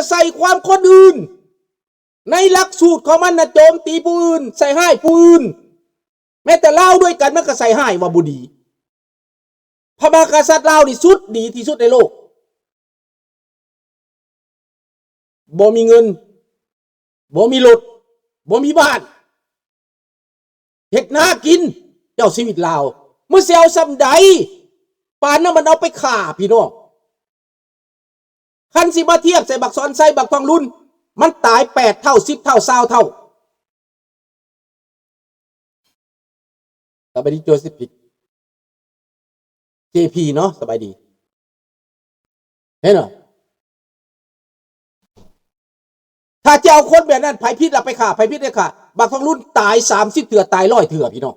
ໃສ່ຄວາມຄົນອື່ນ ໃນຫຼັກສູດຂອງມັນນະ ໂຈມຕີຜູ້ອື່ນ ໃສ່ຮ້າຍຜູ້ອື່ນ. ແມ້ແຕ່ລາວດ້ວຍກັນ ມັນກໍໃສ່ຮ້າຍວ່າບໍ່ດີ. ພະມະຫາກະສັດລາວນີ້ສຸດດີທີ່ສຸດໃນໂລກ. ບໍ່ມີເງິນ, ບໍ່ມີລົດ, ບໍ່ມີບ້ານ, ເຮັດນາກິນ. ເຈົ້າ ຊີວິດລາວ ມັນຊິເອົາສ່ຳໃດ? ປານນັ້ນມັນເອົາໄປຂ້າພີ່ນ້ອງ. ຄັນຊິມາທຽບໃສ່ບັກສອນໄຊ ບັກທອງລຸນ ມັນຕາຍແປດເທົ່າ ສິບເທົ່າ ຊາວເທົ່າ. ສະບາຍດີ ໂຈເຊຟິກ ເຈພີ ເນາະ ສະບາຍດີ. ເຫັນບໍ່? ຖ້າຈະເອົາຄົນແບບນັ້ນ ໃຜຜິດລະໄປຂ້າ ໃຜຜິດໄປຂ້າ. ບັກທອງລຸນຕາຍສາມສິບເທື່ອ ຕາຍຮ້ອຍເທື່ອ ພີ່ນ້ອງ.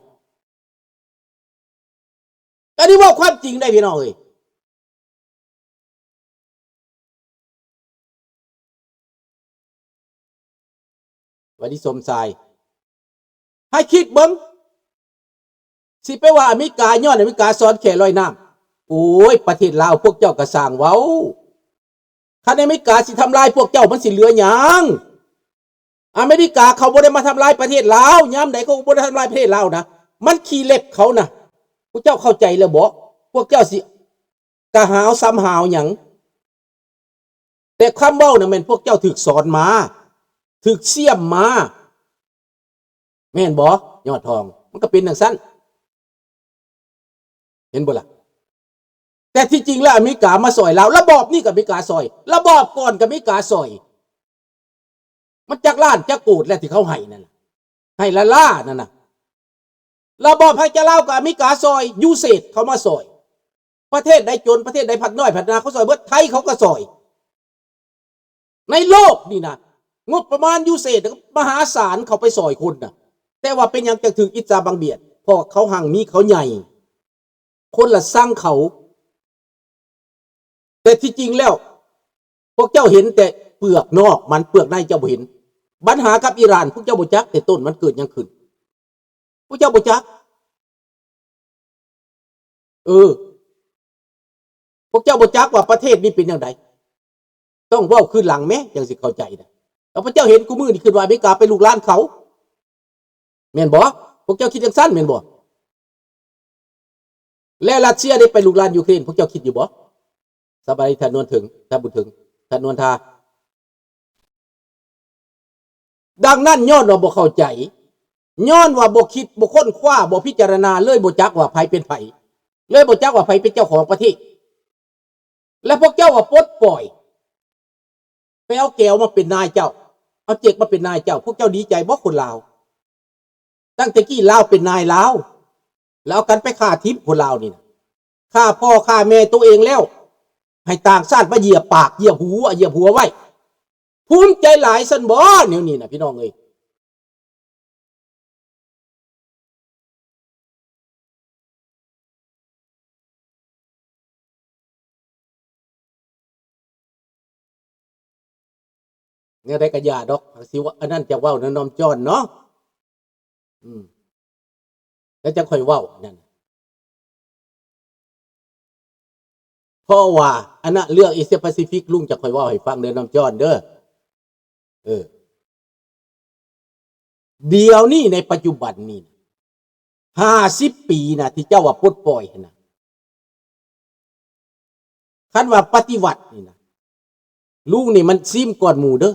ອັນນີ້ເວົ້າຄວາມຈິງໄດ໋ ພີ່ນ້ອງເອີຍ. ຫວັດດີ ສົມຊາຍ. ໃຫ້ຄິດເບິ່ງ ຊິໄປວ່າອາເມລິກາ ຍ້ອນອາເມລິກາສອນແຂ້ລອຍນ້ຳ. ໂອ້ຍ ປະເທດລາວ ພວກເຈົ້າກໍຊ່າງເວົ້າ. ຄັນອາເມລິກາຊິທຳລາຍພວກເຈົ້າ ມັນຊິເຫຼືອຫຍັງ? ອາເມລິກາເຂົາບໍ່ໄດ້ມາທຳລາຍປະເທດລາວ. ຍາມໃດເຂົາກໍບໍ່ໄດ້ທຳລາຍປະເທດລາວນະ. ມັນຂີ້ເລັບເຂົານະ. ພວກເຈົ້າເຂົ້າໃຈແລ້ວບໍ? ພວກເຈົ້າຊິກະຫາວຊຳຫາວຫຍັງ? ແຕ່ຄຳເວົ້ານະແມ່ນພວກເຈົ້າຖືກສອນມາ, ຖືກສ້ຽມມາ. ແມ່ນບໍ່? ຍອດທອງ ມັນກໍເປັນຈັ່ງຊັ້ນ. ເຫັນບໍ່ລະ? ແຕ່ທີ່ຈິງແລ້ວອາເມລິກາມາຊ່ອຍລາວ. ລະບອບນີ້ກໍອາເມລິກາຊ່ອຍ, ລະບອບກ່ອນກໍອາເມລິກາຊ່ອຍ. ມັນຈັກລ້ານຈັກໂກດແລ້ວທີ່ເຂົາໃຫ້ນັ້ນນະ, ໃຫ້ລ້າໆນັ້ນນະ. ລະບອບໃຫ້ແກ່ລາວກໍອາເມລິກາຊ່ອຍ, ຢູເອສເອດເຂົາມາຊ່ອຍ. ປະເທດໃດຈົນ, ປະເທດໃດພັດນ້ອຍພັດນາ, ເຂົາຊ່ອຍເບິດ. ໄທເຂົາກໍຊ່ອຍ. ໃນໂລກນີ້ນະ ງົບປະມານຢູເອສເອດ ມະຫາສານເຂົ້າໄປຊ່ອຍຄົນນະ. ແຕ່ວ່າເປັນຫຍັງຈັ່ງຖືກອິດສາບັງບຽດ? ເພາະເຂົາຮັ່ງມີ ເຂົາໃຫຍ່, ຄົນລະຊັງເຂົາ. ແຕ່ທີ່ຈິງແລ້ວ ພວກເຈົ້າເຫັນແຕ່ເປືອກນອກມັນ, ເປືອກໃນເຈົ້າບໍ່ເຫັນ. ບັນຫາກັບອີຣານ ພວກເຈົ້າບໍ່ຈັກແຕ່ຕົ້ນມັນເກີດຫຍັງຂຶ້ນ. ພວກເຈົ້າບໍ່ຈັກ. ເອີ ພວກເຈົ້າບໍ່ຈັກວ່າປະເທດນີ້ເປັນຈັ່ງໃດ. ຕ້ອງເວົ້າຄືນຫຼັງແມ້ ຈັ່ງຊິເຂົ້າໃຈນະ. ແລ້ວພວກເຈົ້າເຫັນຄູ່ມື້ນີ້ ຄິດວ່າອາເມລິກາໄປລຸກລານເຂົາ ແມ່ນບໍ່? ພວກເຈົ້າຄິດຈັ່ງຊັ້ນແມ່ນບໍ່? ແລະ ຣັດເຊຍໄດ້ໄປລຸກລານຢູເຄຣນ ພວກເຈົ້າຄິດຢູ່ບໍ່? ສະບາຍດີ ທ່ານນວນເຖິງ, ທ່ານບຸນເຖິງ, ທ່ານນວນທາ. ດັ່ງນັ້ນ ຍ້ອນວ່າບໍ່ເຂົ້າໃຈ, ຍ້ອນວ່າບໍ່ຄິດ, ບໍ່ຄົ້ນຄວ້າ, ບໍ່ພິຈາລະນາ, ເລີຍບໍ່ຈັກວ່າໃຜເປັນໃຜ, ເລີຍບໍ່ຈັກວ່າໃຜເປັນເຈົ້າຂອງປະເທດ. ແລະ ພວກເຈົ້າວ່າປົດປ່ອຍ, ໄປເອົາແກວມາເປັນນາຍເຈົ້າ, ເອົາເຈັກມາເປັນນາຍເຈົ້າ. ພວກເຈົ້າດີໃຈບໍ່ ຄົນລາວ? ຕັ້ງແຕ່ກີ້ລາວເປັນນາຍລາວ ແລ້ວເອົາກັນໄປຂ້າຖິ້ມຄົນລາວນີ້ນະ. ຂ້າພໍ່ຂ້າແມ່ໂຕເອງແລ້ວ ໃຫ້ຕ່າງຊາດມາຢຽບປາກຢຽບຫູ ຢຽບຫົວໄວ້. ພູມໃຈຫຼາຍຊັ້ນບໍ ແນວນີ້ນະ ພີ່ນ້ອງເອີຍ? ແນວໃດກໍຢ່າດອກ ຊິວ່າອັນນັ້ນຈະເວົ້ານຳນ້ອມຈ້ອນເນາະ. ອືມ ແລ້ວຈັ່ງຄ່ອຍເວົ້າອັນນັ້ນ. ເພາະວ່າອັນນະ ເລື່ອງເອເຊຍປາຊີຟິກ ລຸງຈະຄ່ອຍເວົ້າໃຫ້ຟັງເດີ ນ້ອງຈອນເດີ. ເອີ ດຽວນີ້ໃນປັດຈຸບັນນີ້ ຫ້າສິບປີນະ ທີ່ເຈົ້າວ່າປົດປ່ອຍຫັ້ນນະ, ຄັນວ່າປະຕິວັດນີ້ນະ ລຸງນີ້ມັນຊີມກ່ອນໝູ່ເດີ.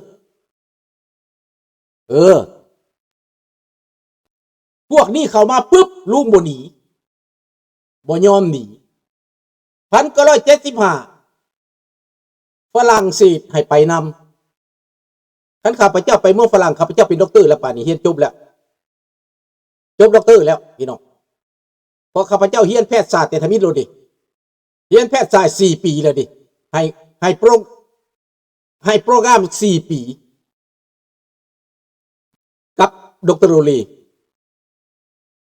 ເອີ ພວກນີ້ເຂົ້າມາປຶບ ລຸງບໍ່ໜີ ບໍ່ຍອມໜີ. ພັນເກົ້າຮ້ອຍເຈັດສິບຫ້າ ຝຣັ່ງເສດໃຫ້ໄປນຳ. ຄັນຂ້າພະເຈົ້າໄປເມືອງຝຣັ່ງ ຂ້າພະເຈົ້າເປັນດັອກເຕີແລ້ວ, ປານນີ້ຮຽນຈົບແລ້ວ, ຈົບດັອກເຕີແລ້ວພີ່ນ້ອງ. ເພາະຂ້າພະເຈົ້າຮຽນແພດສາດແຕ່ທຳອິດໂລດເດ, ຮຽນແພດສາດສີ່ປີແລ້ວເດ, ໃຫ້ ໃຫ້ໂປຣ ໃຫ້ໂປຣແກຣມສີ່ປີ ກັບດັອກເຕີໂຣເລ.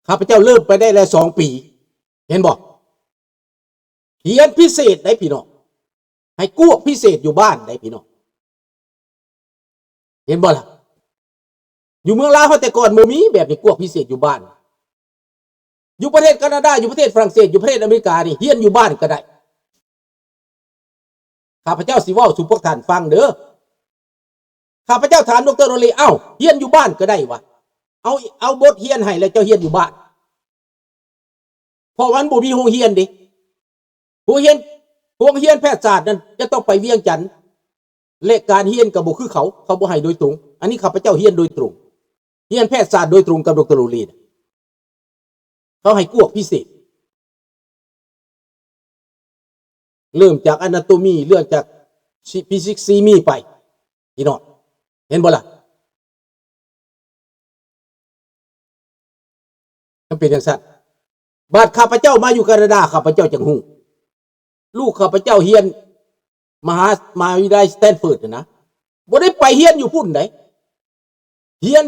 ຂ້າພະເຈົ້າເລີ່ມໄປໄດ້ແລ້ວສອງປີ, ເຫັນບໍ່? ຮຽນພິເສດໄດ໋ພີ່ນ້ອງ, ໃຫ້ກວກພິເສດຢູ່ບ້ານໄດ໋ພີ່ນ້ອງ. ເຫັນບໍ່ລະ? ຢູ່ເມືອງລາວເຮົາແຕ່ກ່ອນບໍ່ມີແບບນີ້, ກວກພິເສດຢູ່ບ້ານ. ຢູ່ປະເທດການາດາ, ຢູ່ປະເທດຝຣັ່ງເສດ, ຢູ່ປະເທດອາເມລິການີ້ ຮຽນຢູ່ບ້ານກໍໄດ້. ຂ້າພະເຈົ້າຊິເວົ້າສູ່ພວກທ່ານຟັງເດີ. ຂ້າພະເຈົ້າຖາມ ດຣ. ໂຣລີ ເອົ້າ ຮຽນຢູ່ບ້ານກໍໄດ້ວະ ເອົາ ເອົາບົດຮຽນໃຫ້ແລ້ວເຈົ້າຮຽນຢູ່ບ້ານ ເພາະວ່າມັນບໍ່ມີໂຮງຮຽນເດ້ ໂຮງຮຽນ ໂຮງຮຽນແພດສາດນັ້ນຈະຕ້ອງໄປວຽງຈັນ ແລະ ການຮຽນກໍບໍ່ຄືເຂົາ ເຂົາບໍ່ໃຫ້ໂດຍຕົງ ອັນນີ້ຂ້າພະເຈົ້າຮຽນໂດຍຕົງ ຮຽນແພດສາດໂດຍຕົງກັບ ດຣ. ໂຣລີ ເຂົາໃຫ້ກວກພິເສດ ເລີ່ມຈາກອານາໂຕມີ ເລີ່ມຈາກ ຟີຊິກ ຊີມີ ໄປ ພີ່ນ້ອງ ເຫັນບໍ່ລະ? ມັນເປັນຈັ່ງຊັ້ນ ບາດຂ້າພະເຈົ້າມາຢູ່ການາດາ ຂ້າພະເຈົ້າຈັ່ງຮູ້ ລູກຂ້າພະເຈົ້າຮຽນມະຫາ ມະຫາວິທະຍາໄລສະແຕນເຟີດຫັ້ນນະ ບໍ່ໄດ້ໄປຮຽນຢູ່ພຸ້ນໃດ ຮຽນ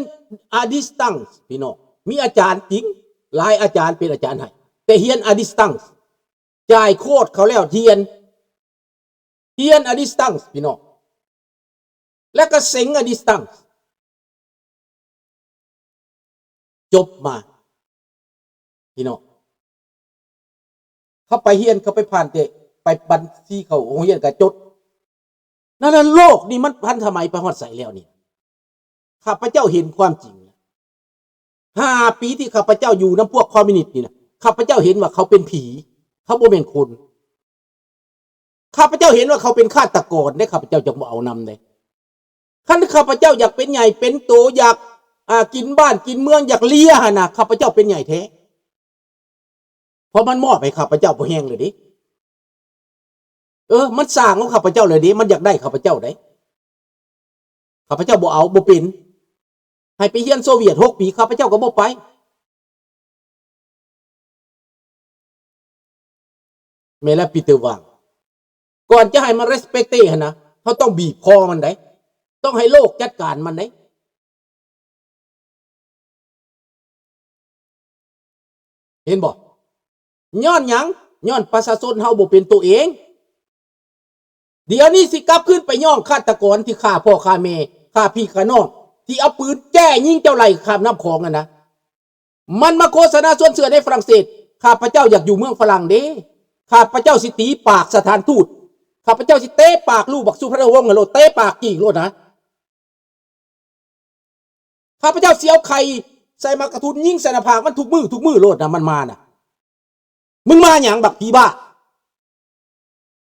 at distance ພີ່ນ້ອງ ມີອາຈານຈິງ ຫຼາຍອາຈານເປັນອາຈານໃຫ້ ແຕ່ຮຽນ at distance ຈ່າຍໂຄດເຂົາແລ້ວຮຽນ ຮຽນ at distance ພີ່ນ້ອງ ແລ້ວກໍເສັງ at distance ຈົບມາ ພີ່ນ້ອງ ເຂົາໄປຮຽນ ເຂົາໄປຜ່ານແຕ່ ໄປບັນຊີເຂົ້າໂຮງຮຽນກໍຈົບ ນັ້ນລະ ໂລກນີ້ມັນທັນສະໄໝໄປຮອດໃສແລ້ວນີ້ ຂ້າພະເຈົ້າເຫັນຄວາມຈິງ ຫ້າປີທີ່ຂ້າພະເຈົ້າຢູ່ນຳພວກຄອມມິວນິດນີ້ນະ ຂ້າພະເຈົ້າເຫັນວ່າເຂົາເປັນຜີ ເຂົາບໍ່ແມ່ນຄົນ ຂ້າພະເຈົ້າເຫັນວ່າເຂົາເປັນຄາດຕະກອນເດ້ ຂ້າພະເຈົ້າຈະບໍ່ເອົານຳເດ້ ຄັນຂ້າພະເຈົ້າຢາກເປັນໃຫຍ່ເປັນໂຕ ຢາກ ອາ ກິນບ້ານກິນເມືອງ ຢາກເລຍຫັ້ນນະ ຂ້າພະເຈົ້າເປັນໃຫຍ່ແທ້ ເພາະມັນມອບໃຫ້ຂ້າພະເຈົ້າພໍແຮງເລີຍເດ້ ເອີ ມັນສ້າງຂອງຂ້າພະເຈົ້າເລີຍເດ້ ມັນຢາກໄດ້ຂ້າພະເຈົ້າໃດ ຂ້າພະເຈົ້າບໍ່ເອົາ ບໍ່ເປັນ ໃຫ້ໄປຮຽນໂຊວຽດຫົກປີ ຂ້າພະເຈົ້າກໍບໍ່ໄປ ແມ່ນລະ ປີເຕີ ຫວ່າງ ກ່ອນຈະໃຫ້ມັນ ເຣສເປັກເຕ ຫັ້ນນະ ເຮົາຕ້ອງບີບຄໍມັນໃດ ຕ້ອງໃຫ້ໂລກຈັດການມັນໃດ ເຫັນບໍ່? ຍ້ອນຫຍັງ? ຍ້ອນປະຊາຊົນເຮົາບໍ່ເປັນໂຕເອງ. ດຽວນີ້ຊິກັບຄືນໄປຍ້ອງຄາດຕະກອນທີ່ຂ້າພໍ່ຂ້າແມ່ ຂ້າພີ່ຂ້ານ້ອງ ທີ່ເອົາປືນແຈ້ຍິງເຈົ້າໄລ່ຂ້າມນ້ຳຂອງຫັ້ນນະ. ມັນມາໂຄສະນາຊວນເຊື່ອໃນຝຣັ່ງເສດ. ຂ້າພະເຈົ້າຢາກຢູ່ເມືອງຝຣັ່ງເດ້. ຂ້າພະເຈົ້າຊິຕີປາກສະຖານທູດ. ຂ້າພະເຈົ້າຊິເຕະປາກລູກບັກສຸພັນນະວົງຫັ້ນໂລດ, ເຕະປາກກີກໂລດນະ. ຂ້າພະເຈົ້າຊິເອົາໄຂ່ໃສ່ໝາກກະທຸນ ຍິງໃສ່ໜ້າຜາກມັນທຸກມື້ ທຸກມື້ໂລດນະ ມັນມານະ. ມຶງມາຫຍັງບັກຜີບ້າ?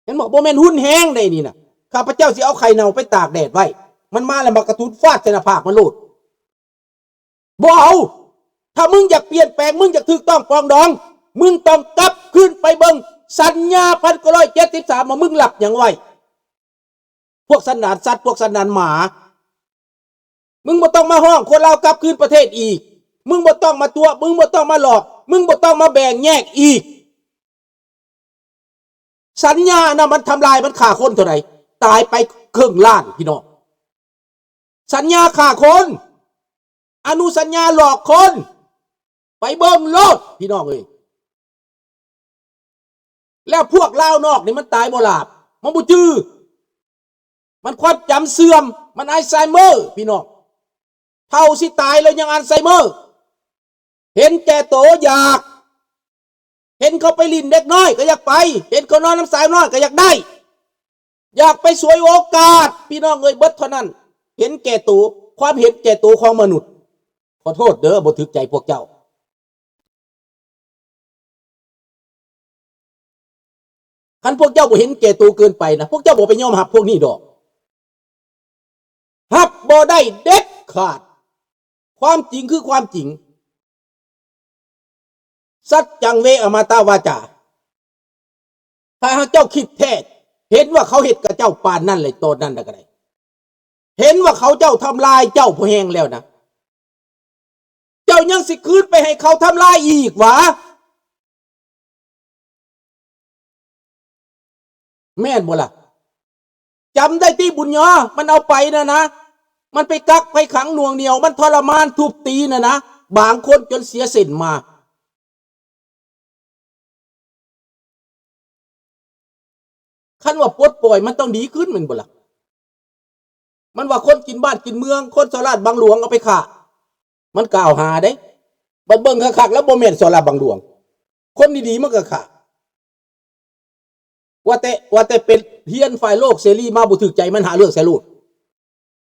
ເຫັນບໍ່? ບໍ່ແມ່ນຮຸນແຮງໃດນີ້ນະ. ຂ້າພະເຈົ້າຊິເອົາໄຂ່ເນົ່າໄປຕາກແດດໄວ້. ມັນມາແລ້ວໝາກກະທຸນຟາດໃສ່ໜ້າຜາກມັນໂລດ. ບໍ່ເອົາ. ຖ້າມຶງຢາກປ່ຽນແປງ, ມຶງຢາກຖືກຕ້ອງປອງດອງ, ມຶງຕ້ອງກັບຄືນໄປເບິ່ງສັນຍາພັນເກົ້າຮ້ອຍເຈັດສິບສາມ ວ່າມຶງລັບຫຍັງໄວ້. ພວກສັນດານສັດ, ພວກສັນດານໝາ. ມຶງບໍ່ຕ້ອງມາຮ້ອງຄົນລາວກັບຄືນປະເທດອີກ. ມຶງບໍ່ຕ້ອງມາຕົວະ, ມຶງບໍ່ຕ້ອງມາຫຼອກ, ມຶງບໍ່ຕ້ອງມາແບ່ງແຍກອີກ. ສັນຍານະ ມັນທຳລາຍ, ມັນຂ້າຄົນເທົ່າໃດ? ຕາຍໄປເຄິ່ງລ້ານ, ພີ່ນ້ອງ. ສັນຍາຂ້າຄົນ, ອະນຸສັນຍາຫຼອກຄົນ, ໄປເບິ່ງໂລດ ພີ່ນ້ອງເອີຍ. ແລ້ວພວກລາວນອກນີ້ມັນຕາຍບໍ່ຫຼາບ, ມັນບໍ່ຈື່, ມັນຄວາມຈຳເສື່ອມ, ມັນອາຍໄຊເມີ ພີ່ນ້ອງ. ເຖົ້າຊິຕາຍແລ້ວຍັງອາຍໄຊເມີ. ເຫັນແກ່ໂຕຢາກ, ເຫັນເຂົາໄປຫຼິ້ນເດັກນ້ອຍກໍຢາກໄປ, ເຫັນເຂົານອນນຳສາວນ້ອຍກໍຢາກໄດ້, ຢາກໄປສວຍໂອກາດ. ພີ່ນ້ອງເອີຍ, ເບິດເທົ່ານັ້ນ. ເຫັນແກ່ໂຕ, ຄວາມເຫັນແກ່ໂຕຂອງມະນຸດ. ຂໍໂທດເດີ, ບໍ່ຖືກໃຈພວກເຈົ້າ. ຄັນພວກເຈົ້າບໍ່ເຫັນແກ່ໂຕເກີນໄປນະ, ພວກເຈົ້າບໍ່ໄປຍອມຮັບພວກນີ້ດອກ. ຮັບບໍ່ໄດ້ເດັດຂາດ. ຄວາມຈິງຄືຄວາມຈິງ. ສັດຈັງເວອະມະຕະວາຈາ. ຖ້າຫາກເຈົ້າຄິດແທ້, ເຫັນວ່າເຂົາເຮັດກັບເຈົ້າປານນັ້ນແຫຼະ, ຕອນນັ້ນນະກໍໄດ້. ເຫັນວ່າເຂົາເຈົ້າທຳລາຍເຈົ້າພໍແຮງແລ້ວນະ, ເຈົ້າຍັງຊິຄືນໄປໃຫ້ເຂົາທຳລາຍອີກຫວາ? ແມ່ນບໍ່ລະ? ຈຳໄດ້ຕິ ບຸນຍອ ມັນເອົາໄປນະນະ, ມັນໄປກັກໄປຂັງໜ່ວງໜ່ຽວ, ມັນທໍລະມານທຸບຕີນະນະ, ບາງຄົນຈົນເສຍເສັ້ນມາ. ຄັນວ່າປົດປ່ອຍມັນຕ້ອງດີຂຶ້ນແມ່ນບໍ່ລະ? ມັນວ່າຄົນກິນບ້ານກິນເມືອງ, ຄົນສໍ້ລາດບັງຫຼວງເອົາໄປຂ້າ, ມັນກ່າວຫາເດ້. ບັດເບິ່ງຄັກໆແລ້ວບໍ່ແມ່ນສໍ້ລາດບັງຫຼວງ, ຄົນດີໆມັນກໍຂ້າ. ວ່າແຕ່, ວ່າແຕ່ໄປຮຽນຝ່າຍໂລກເສລີມາບໍ່ຖືກໃຈ ມັນຫາເລື່ອງໃສ່ໂລດ.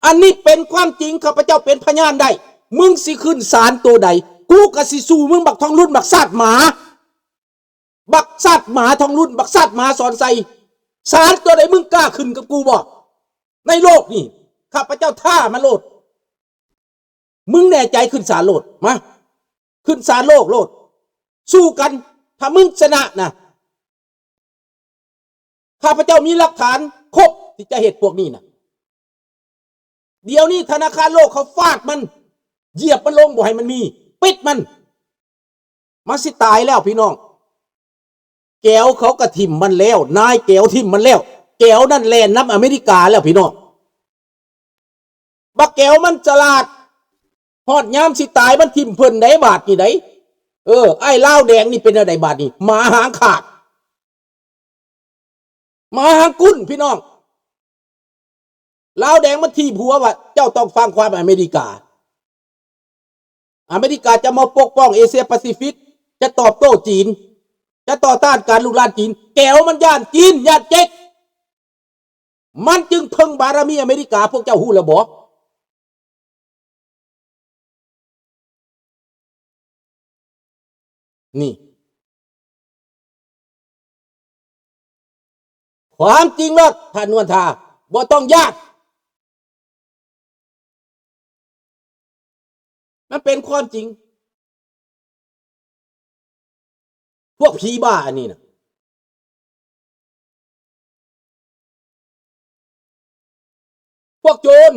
ອັນນີ້ເປັນຄວາມຈິງ ຂ້າພະເຈົ້າເປັນພະຍານໄດ້. ມຶງຊິຂຶ້ນສານໂຕໃດ ກູກໍຊິສູ້ມຶງ ບັກທອງລຸນ ບັກຊາດໝາ. ບັກຊາດໝາທອງລຸນ ບັກຊາດໝາສອນໄຊ, ສານຕົວໃດມຶງກ້າຂຶ້ນກັບກູບໍ່? ໃນໂລກນີ້ ຂ້າພະເຈົ້າທ້າມາໂລດ. ມຶງແນ່ໃຈຂຶ້ນສານໂລດ ມາ ຂຶ້ນສານໂລກໂລດ ສູ້ກັນ. ຖ້າມຶງຊະນະນະ ຂ້າພະເຈົ້າມີຫຼັກຖານຄົບທີ່ຈະເຮັດພວກນີ້ນະ. ດຽວນີ້ທະນາຄານໂລກເຂົາຟາດມັນ, ຢຽບມັນລົງ ບໍ່ໃຫ້ມັນມີ, ປິດມັນ. ມັນຊິຕາຍແລ້ວພີ່ນ້ອງ. ແກວເຂົາກະຖິ້ມມັນແລ້ວ, ນາຍແກວຖິ້ມມັນແລ້ວ. ແກວນັ້ນແລ່ນນຳອາເມລິກາແລ້ວພີ່ນ້ອງ. ບັກແກວມັນສະຫຼາດ, ຮອດຍາມຊິຕາຍມັນຖິ້ມເພິ່ນໄດ໋ບາດນີ້ໄດ໋. ເອີ ອ້າຍລາວແດງນີ້ເປັນແນວໃດບາດນີ້? ໝາຫາງຂາດ. ໝາຫາງກຸ້ນພີ່ນ້ອງ. ລາວແດງມັນຖີບຫົວວ່າ ເຈົ້າຕ້ອງຟັງຄວາມອາເມລິກາ. ອາເມລິກາຈະມາປົກປ້ອງເອເຊຍປາຊີຟິກ, ຈະຕອບໂຕ້ຈີນ, ຈະຕໍ່ຕ້ານການລຸກລານຈີນ. ແກວມັນຢ້ານຈີນ, ຢ້ານເຈັກ. ມັນຈຶ່ງເພິ່ງບາລະມີອາເມລິກາ, ພວກເຈົ້າຮູ້ແລ້ວບໍ່? ນີ້ ຄວາມຈິງໂລດ ທ່ານນວນທາ, ບໍ່ຕ້ອງຢ້ານ. ມັນເປັນຄວາມຈິງ. ພວກຜີບ້າອັນນີ້ນະ, ພວກໂຈນ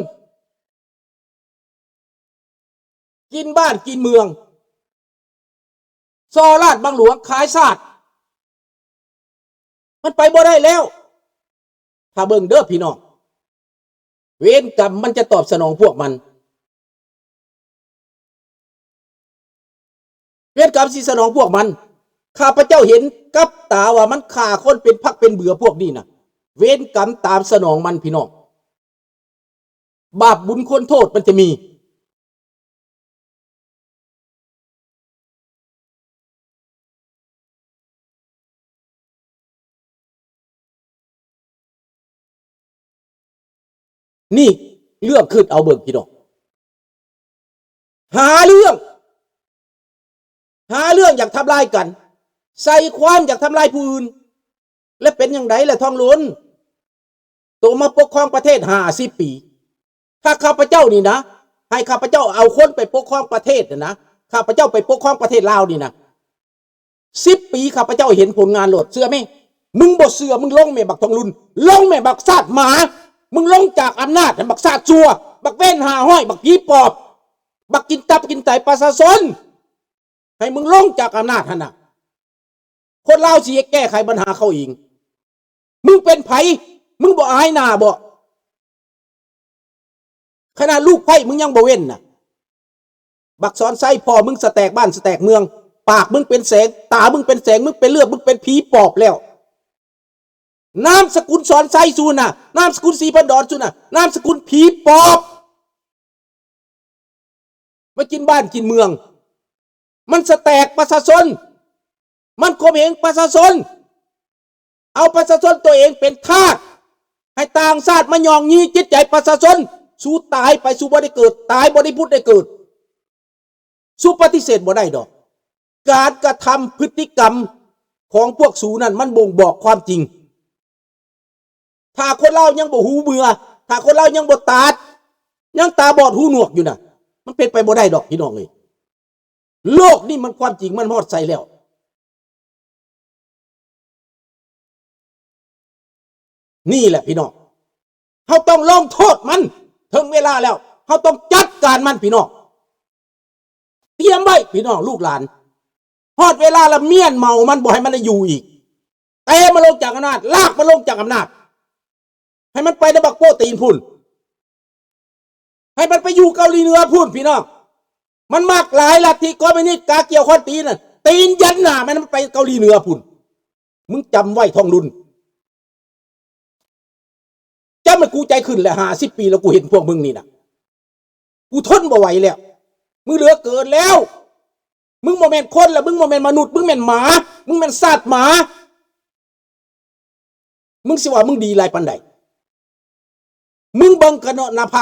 ກິນບ້ານກິນເມືອງ, ສໍ້ລາດບັງຫຼວງ, ຂາຍຊາດ. ມັນໄປບໍ່ໄດ້ແລ້ວ. ຖ້າເບິ່ງເດີພີ່ນ້ອງ, ເວນກຳມັນຈະຕອບສະໜອງພວກມັນ. ເວນກຳຊິສະໜອງພວກມັນ. ຂ້າພະເຈົ້າເຫັນກັບຕາວ່າມັນຂ້າຄົນເປັນພັກເປັນເບືອພວກນີ້ນະ. ເວນກຳຕາມສະໜອງມັນພີ່ນ້ອງ. ບາບບຸນຄຸນໂທດມັນຈະມີ. ນີ້ເລື່ອງ ຄຶດເອົາເບິ່ງພີ່ນ້ອງ. ຫາເລື່ອງ ຫາເລື່ອງຢາກທຳລາຍກັນ, ໃສ່ຄວາມຢາກທຳລາຍຜູ້ອື່ນ. ແລະເປັນຫຍັງໃດລະທອງລຸນ? ໂຕມາປົກຄອງປະເທດຫ້າສິບປີ. ຖ້າຂ້າພະເຈົ້ານີ້ນະ, ໃຫ້ຂ້າພະເຈົ້າເອົາຄົນໄປປົກຄອງປະເທດນະ, ຂ້າພະເຈົ້າໄປປົກຄອງປະເທດລາວນີ້ນະ, ສິບປີຂ້າພະເຈົ້າເຫັນຜົນງານໂລດ, ເຊື່ອແມ? ມຶງບໍ່ເຊື່ອ, ມຶງລົງແມ ບັກທອງລຸນ, ລົງແມ ບັກຊາດໝາ. ມຶງລົງຈາກອຳນາດ ບັກຊາດຊົ່ວ, ບັກເວນຫ້າຮ້ອຍ, ບັກຜີປອບ, ບັກກິນຕັບກິນໄຕປະຊາຊົນ. ໃຫ້ມຶງລົງຈາກອຳນາດຫັ້ນນະ. ຄົນລາວຊິແກ້ໄຂບັນຫາເຂົາເອງ. ມຶງເປັນໃຜ? ມຶງບໍ່ອາຍໜ້າບໍ? ຂະໜາດລູກໃພ້ມຶງຍັງບໍ່ເວັ້ນນະ. ບັກສອນໄຊ ພໍ່ມຶງສະແຕກບ້ານສະແຕກເມືອງ, ປາກມຶງເປັນແສງ, ຕາມຶງເປັນແສງ, ມຶງເປັນເລືອດ, ມຶງເປັນຜີປອບແລ້ວ. ນາມສະກຸນສອນໄຊສູນນະ, ນາມສະກຸນສີພັນດອນສູນນະ, ນາມສະກຸນຜີປອບ. ມາກິນບ້ານກິນເມືອງ, ມັນສະແຕກປະຊາຊົນ, ມັນຂົ່ມເຫງປະຊາຊົນ, ເອົາປະຊາຊົນຕົວເອງເປັນທາດ, ໃຫ້ຕ່າງຊາດມາຫຍ້ອງຢີຈິດໃຈປະຊາຊົນ. ສູຕາຍໄປ, ສູບໍ່ໄດ້ເກີດ, ຕາຍບໍ່ໄດ້ຜຸດໄດ້ເກີດ. ສູປະຕິເສດບໍ່ໄດ້ດອກ. ການກະທຳ, ພຶດຕິກຳຂອງພວກສູນັ້ນ ມັນບົ່ງບອກຄວາມຈິງ. ຖ້າຄົນລາວຍັງບໍ່ຫູເມືອ, ຖ້າຄົນລາວຍັງບໍ່ຕາດ, ຍັງຕາບອດຫູໜວກຢູ່ນະ, ມັນເປັນໄປບໍ່ໄດ້ດອກ ພີ່ນ້ອງເອີຍ. ໂລກນີ້ມັນຄວາມຈິງມັນຮອດໃສແລ້ວ. ນີ້ແຫຼະພີ່ນ້ອງ, ເຮົາຕ້ອງລົງໂທດມັນ. ເຖິງເວລາແລ້ວ, ເຮົາຕ້ອງຈັດການມັນ ພີ່ນ້ອງ. ຕຽມໄວ້ພີ່ນ້ອງລູກຫຼານ, ຮອດເວລາລະມ້ຽນເມົາມັນ, ບໍ່ໃຫ້ມັນໄດ້ຢູ່ອີກ. ແຕ່ມັນລົງຈາກອຳນາດ, ລາກມັນລົງຈາກອຳນາດ, ໃຫ້ມັນໄປນຳບັກໂປ້ຕີນພຸ້ນ, ໃຫ້ມັນໄປຢູ່ເກົາຫຼີເໜືອພຸ້ນ ພີ່ນ້ອງ. ມັນມັກຫຼາຍລັດທິຄອມມິວນິດກາກຽວຄອນຕີນນະ, ຕີນຢັນໜ້າມັນ, ມັນໄປເກົາຫຼີເໜືອພຸ້ນ. ມຶງຈຳໄວ້ທອງລຸນ. ຈຳໃຫ້ກູໃຈຂຶ້ນແຫຼະ, ຫ້າສິບປີແລ້ວກູເຫັນພວກມຶງນີ້ນະ, ກູທົນບໍ່ໄຫວແລ້ວ. ມຶງເຫຼືອເກີນແລ້ວ. ມຶງບໍ່ແມ່ນຄົນແລ້ວ, ມຶງບໍ່ແມ່ນມະນຸດ, ມຶງແມ່ນໝາ, ມຶງແມ່ນຊາດໝາ. ມຶງຊິວ່າມຶງດີຫຼາຍປານໃດ? ມຶງເບິ່ງຄະນະນະພາ